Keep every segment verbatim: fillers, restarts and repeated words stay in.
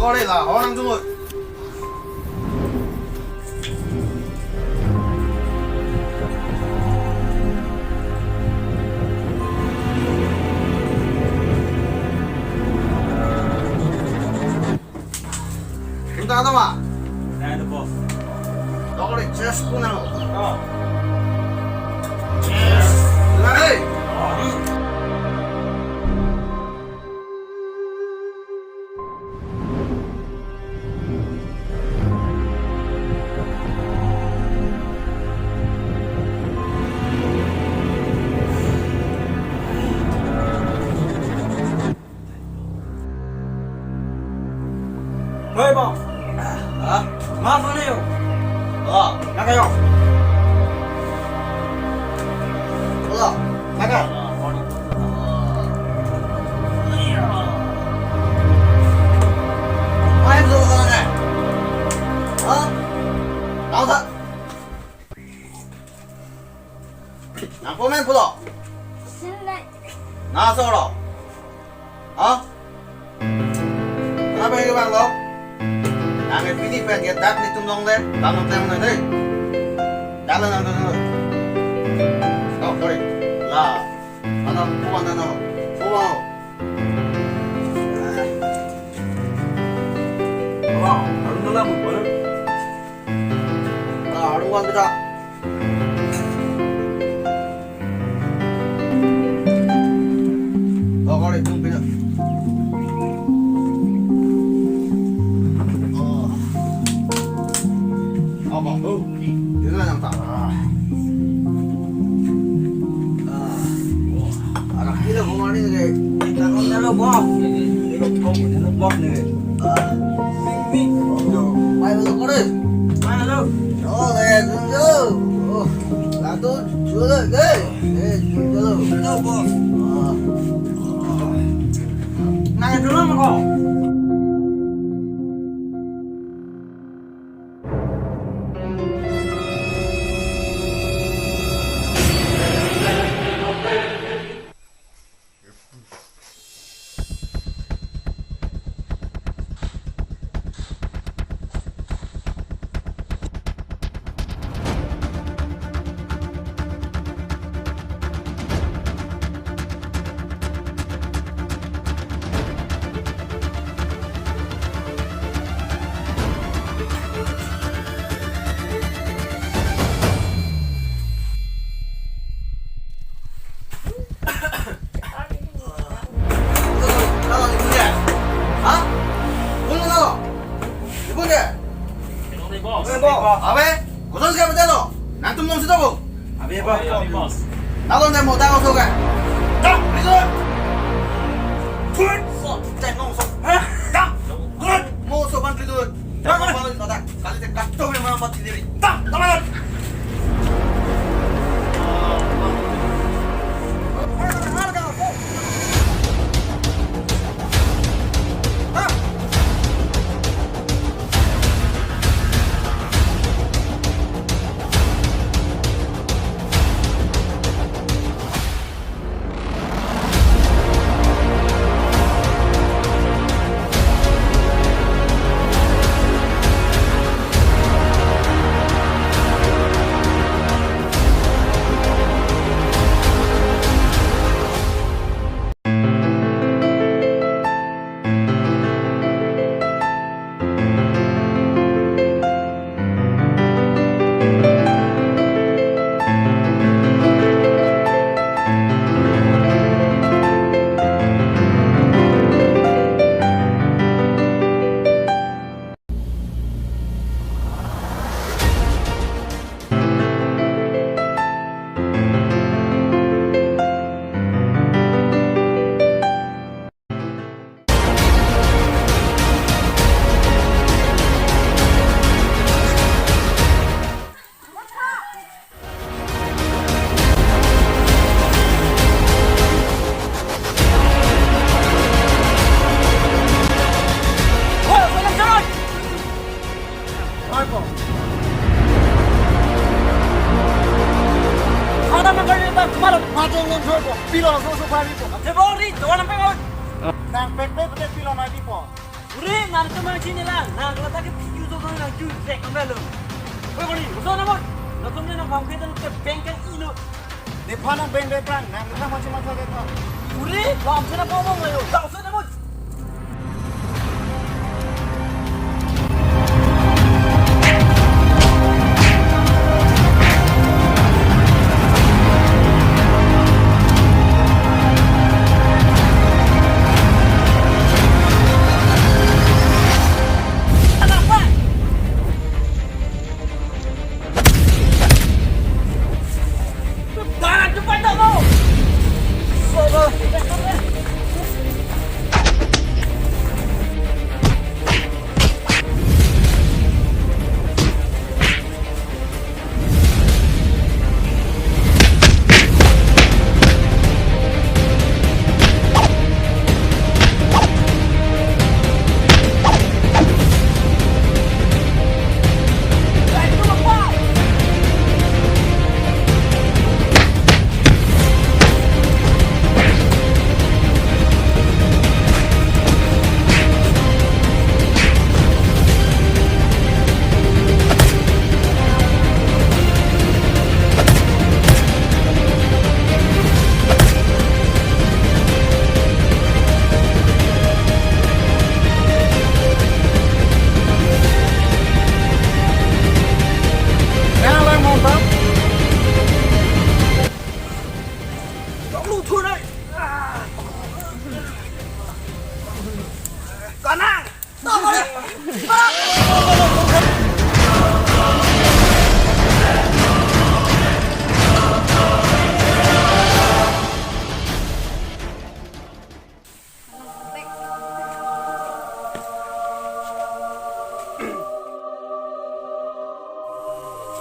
Kore la, orang jumur. Tun ta nama? Nai the boss. Dokore chest kuna ho. Oh. Chest. Hey. Oh. Hoi, bos. Ha? Maaf, ano yun? Oh. Nakayo. Wala. Naka. Main dulu ka na. Ha? Tau sa. Nang komen pulo. Sila. Na solo. Ha? Kenapa ini bang lo? Nang pini pen ke dak ni tum dong le, tanam tem na deh. Dalan nang dong. Oh, sorry. La, tanam kuan na no. Kuan. Wah, harun dalam, harun. Ah, harun kuan kita. Dokore tum pina. Oh. Apa? Oh, ini lah yang tak. Ah. Ah. Anak kilo kemana ni? Takut kalau bom. Ini bom, ini bom ni. Ah. Bing, bing. Oh, mai lo kore. Mai lo. Oh, eh, tunjuk. Oh, la tu jual ke? Eh, jual. Jual, bos. Ah. Nai dulu mo ko. Hah? Pulo lo? Ibu dia? Kenong ni, bos. Eh, bos. Abe? Koson siapa dia lo? Nangtum nong sito ko? Abi, bos. Abi, bos. Nalon dia mau tahu so kan? Dah, itu. Tuh. So, cek nong so. Hah? Dah. Tuh. Mau so ban itu. Dah, mana? Kali cek dah tuh yang mana buat sendiri. Dah, teman. Nang pek pek pek pilo nai pipo. Ure, nangtum mangchinelang, nang kela ta ke video to nang ju rek kembali lo. Oi, boni, uso na mon. Nangtum ne nang pam ke dan ke bengkang ino. Nephan nang beng beng prang, nang kela mangchi mangchi ke ta. Ure, lam sena pamong ayo. Tau sena mon.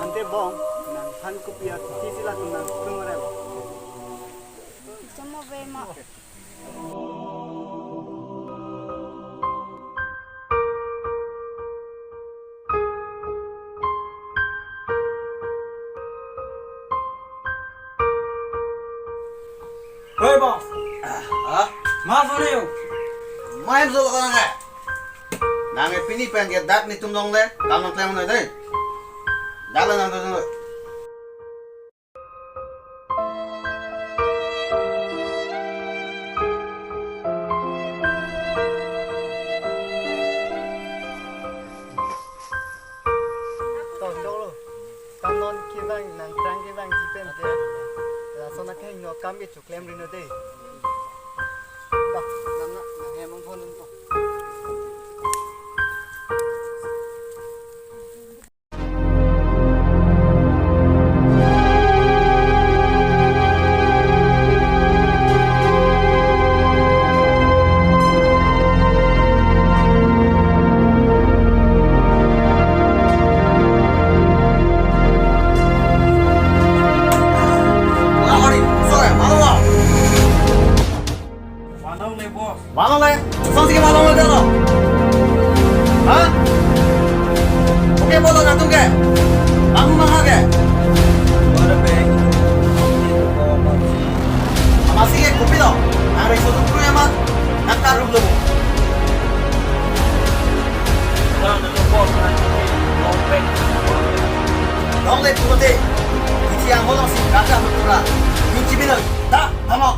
Ante bong, nangphan kopi athisi latum nangtum relo. Somo ve ma. Hei, boss. Ah, ah? Ma sone yo. Main solo ka nang, eh? Nang, eh, pini pen ke dak netum longle, kam nangklem noi dei. Dak le nangtum longle. To, choklo. Kam non kevang, nangtang kevangji pen te. Lason akhei no kam ke choklem ri non dei. Dak, nang, nang hem ong thon to. Vanong le, boss. Vanong le, song sike vanong le dolo. Ha? Oke, bolo nangtum ke. Kamu mangha ke. Bolo be. Amatsi ke kopi lo. Nang reso tu kru amat. Nang karum lo. Longle pulote. Isi ang holong si kaka pura. Ni chibi lo. Ta, tamo.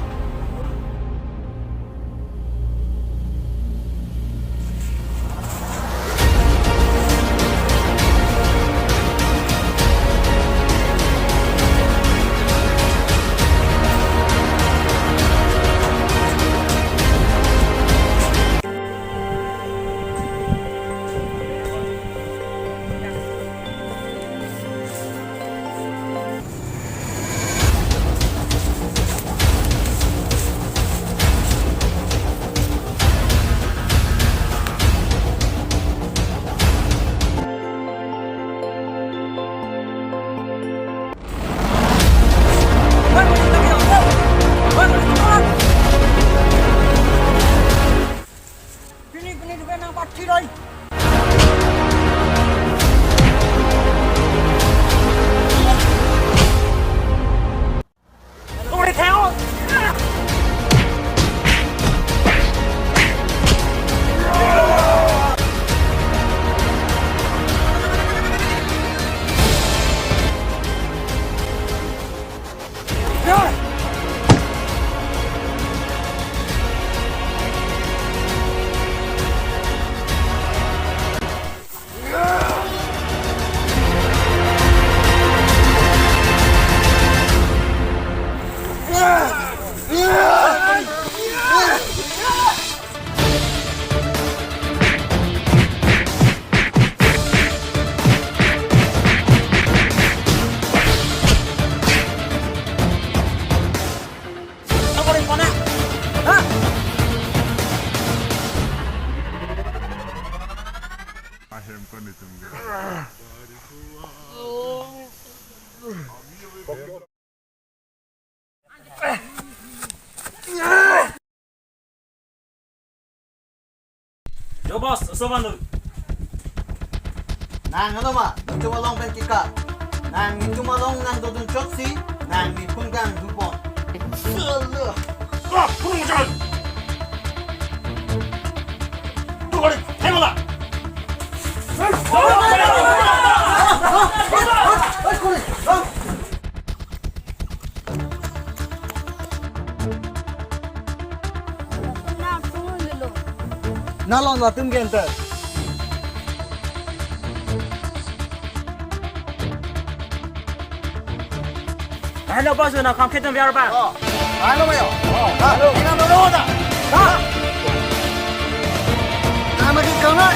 Boss, so vanlo. Nang helo ma, nelitum along pen kika. Nang nelitum along nangdodun chotsi, nang nelitum kangdupon. Selo. Ah, kurung jalan. Tuh kali, tengoklah. Nalong latum gente. Hello, boss, na kam ketum biar ba. Oh, hello, mayo. Oh, hello. Ina no no da. Ha. Nama di kamar.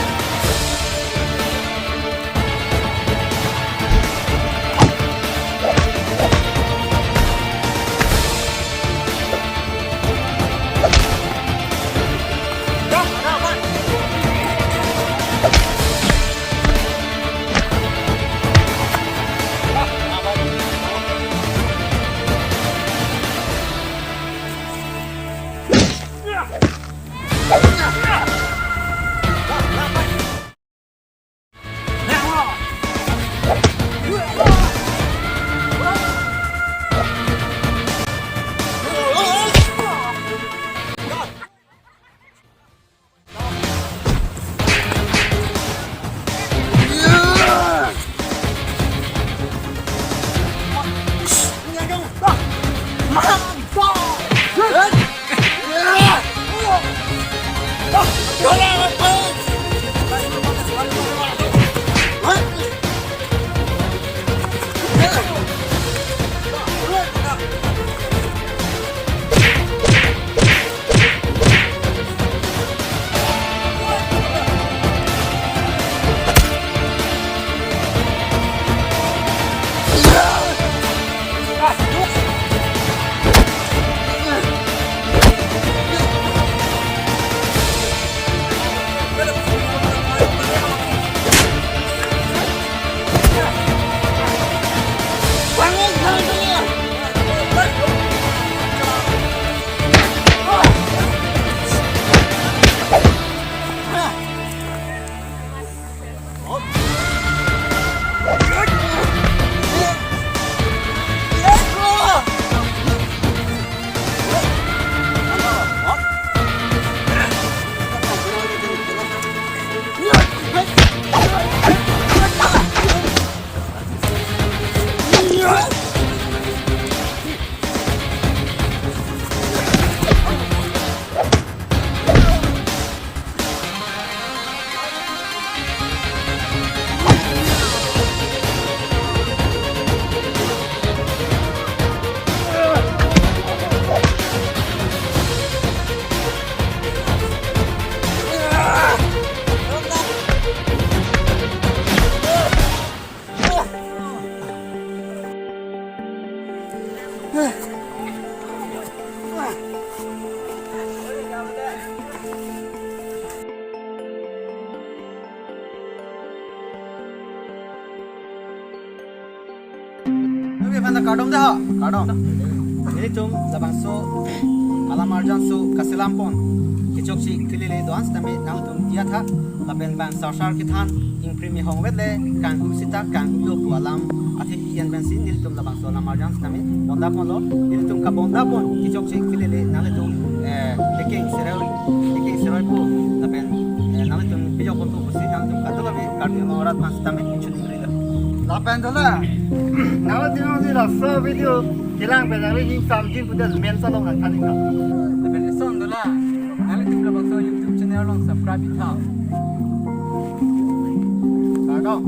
Abi, mana kardom dah, kardom. Nelitum labangso alam arjan so kasilam pon. Kechokche kelele do-an sitame nangtum diya tha. Lapen bang sarsar kethan ingprim ihong vet le kanghu sita kanghu do pu alam athe pi an pensi nelitum labangso alam arjan sitame bonda ponlo. Nelitum kabonda pon kechokche kelele nanglitum, eh, Leking Seroi, Leking Seroi pu lapen, eh, nanglitum pejok pon pu pusi nangtum kadokave Karbi Anglong arat aphan sitame chunri lo. Lapen dola, nangtum nangli laso video kelang pen nangli ning samjin pudet men salong nang thaning nang. Lapen eson dola, nanglitum labangso YouTube channel along subscribe itha. Kardom.